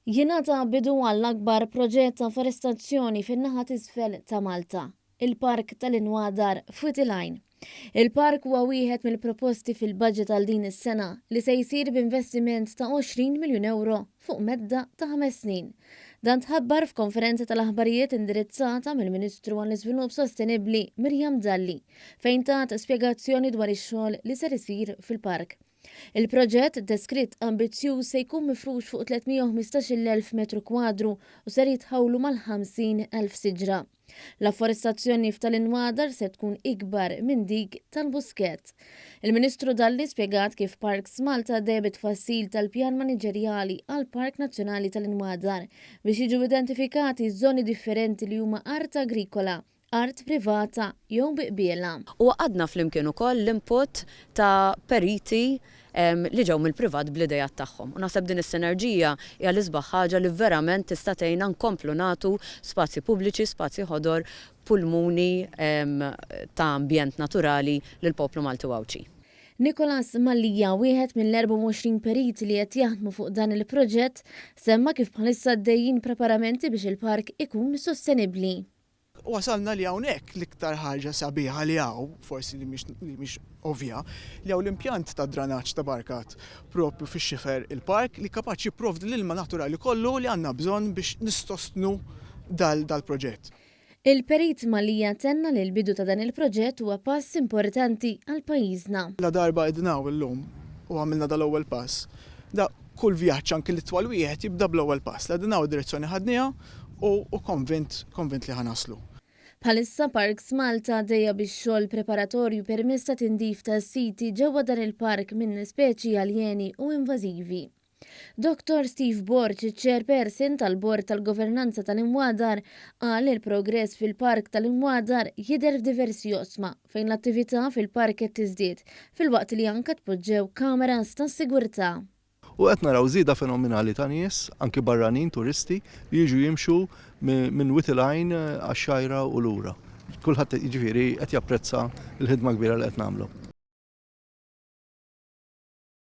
Jingħata bidu għall-akbar proġett ta' forestazzjoni fin-naħa t'isfel ta' Malta, il-Park tal-Inwadar f'Wied il-Għajn. Il-park huwa wieħed mill-proposti fil-budget għal din is-sena li se jsir b'investiment ta' 20 miljun ewro fuq medda ta' ħames snin. Dan tħabbar f'konferenza tal-aħbarijiet indirizzata mill-Ministru għall-Iżvilupp Sostenibbli Miriam Dalli fejn tat spjegazzjoni dwar ix-xogħol li ser isir fil-park. Il-proġett, deskritt ambizzjuż, se jkun mifrux fuq 315,000 metru kwadru u ser jitħawlu mal-50,000 siġra. L-afforestazzjoni f'tal-Inwadar se tkun ikbar minn dik tal-Buskett. Il-Ministru Dalli spjegat kif Parks Malta għaddejja bit-tfassil tal-pjan maniġerjali għall-Park Nazzjonali tal-Inwadar biex jiġu identifikati ż-żoni differenti li huma art agrikola art privata jew bi qbiela. U għaqqadna flimkien ukoll l-input ta' periti li ġew mill-privat bl-ideat tagħhom. U naħseb din is-sinerġija hija l-isbaħ ħaġa li verament tista' tgħinna nkomplu nagħtu spazji pubbliċi, spazji ħodor, pulmuni ta' ambjent naturali lill-poplu Malti u Għawdxi. Nicholas Mallia, wieħed mill-24 perit li qed jaħdmu fuq dan il-proġett, semma kif bħalissa għaddejjin preparamenti biex il-park ikun sostenibbli. Wasalna li hawnhekk l-iktar ħaġa sabiħa li hawn, forsi li mhix li mhix ovvja, li hawn l-impjant ta' dranaġġ ta' Barkat propju fix-xifer il-park li kapaċi jipprovdi l-ilma naturali kollu li għandna bżonn biex nistostnu dal-proġett. Il-Perit Mallia tenna li l-bidu ta' dan il-proġett huwa pass importanti għal pajjiżna. Ladarba qegħdin hawn illum u għamilna dal-ewwel pass, da kull vjaġġ anki l-itwal wieħed jibda bl-ewwel pass. La qegħdin hawn id-direzzjoni ħadniha u konvint, konvint li ħa naslu. Bħalissa Parks Malta għaddejja bix-xogħol preparatorju permezz ta' tindif ta' siti ġewwa dan il-park minn speċi aljeni u invażivi. Dottor Steve Borg, iċ-Chairperson tal-Bord tal-Governanza tal-Imwadar, qal li l-progress fil-Park tal-Imwadar jidher f'diversi oqsma fejn l-attività fil-park qed tiżdied filwaqt li anke tpoġġew kameras tas-sigurtà. U qed naraw żieda fenomenali ta' nies, anki barranin, turisti, li jiġu jimxu minn Wied il-Għajn għax-Xgħajra u lura. Kulħadd jiġifieri qed japprezza l-ħidma kbira li qed nagħmlu.